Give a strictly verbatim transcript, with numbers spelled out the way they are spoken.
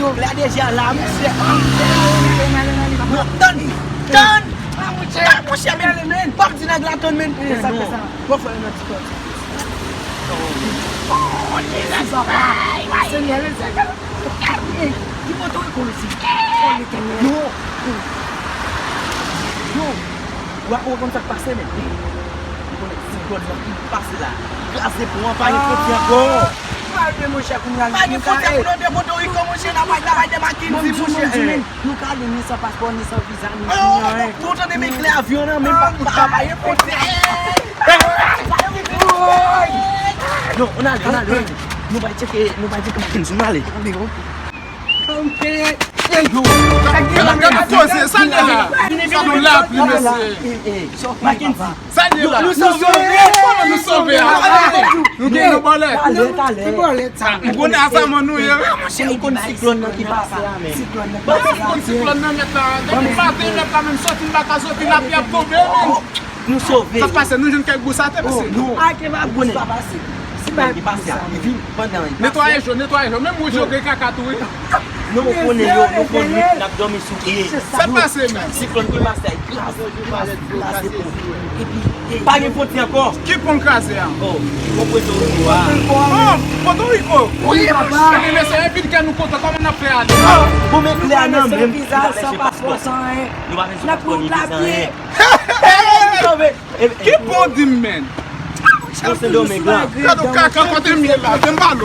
Yo, la deja la, mesye. Non, tann, tann. Tann, monchè, men. P ap di nèg la tann, men. Sa fè sa. Bon, fè yon ti pòz. Oh, Jesus, papa. Senyè, Senyè. Hey, ki Pòtoriko isi? Oh, Letènèl. Yo. Yo. Ou konn sa k pase, men? Ou konnen siklòn nan ki pase la. Kraze pon an, pa gen fwontyè ankò. Malgre, monchè, kounye a, pa gen fwontyè pou nou de Pòtoriko, monchè, n ap al travay de Mackenzie, monchè. Nou ka ale ni san paspò, ni san viza, ni anyen. Ou tande, men kle avyon nan, men pa, pa, pa gen fwontyè. Non, ann ale, ann ale, ann ale. Nou bay tcheke, nou bay tcheke Mackenzie, ann ale. Gade, gade koze, sa n ye la? Sa nou lapli, mesye. Mackenzie. Sa n ye la? Nou sove! Kòman nou sove a? Nou gen yon bòlèt. Talè, talè. Ki bòlèt sa? M konnen a sa mwen nou ye. Monchè, ou konn siklòn nan ki pase a, men. Siklòn nan ki pase a. Ou konn siklòn nan, mèt la. Depi maten, mèt la, menm soti, m pa ka soti, lapli ap tonbe, men. Nou sove. Sa pase, nou jwenn kèk gwo sa te pase. Oh, non. Ake va gounen. Siklòn ki pase a, li vin pandan li pase. Netwaye jo, netwaye jo. Menm wouj yo gen kaka tou, wi. Non, ou konnen yo, nou konn wi, n ap dòmi sou pye. Sa pase, men. Siklòn ki pase a, kraze, kraze, kraze pon. Epi, pa gen fwontyè ankò. Ki pon kraze a? Oh, pon Pòtoriko a. Oh, Pòtoriko. Wi, papa. Ebyen, mesye, epi kè nou kontan, kòman n ap fè ale? Bon, men kle a nan men m. San viza, san paspò, san anyen. Nou pa bezwen paspò ni viza, anyen. Ki pon di m, men? Pon Sendomeng la. Gade w kaka kote m ye la, men m pa lo.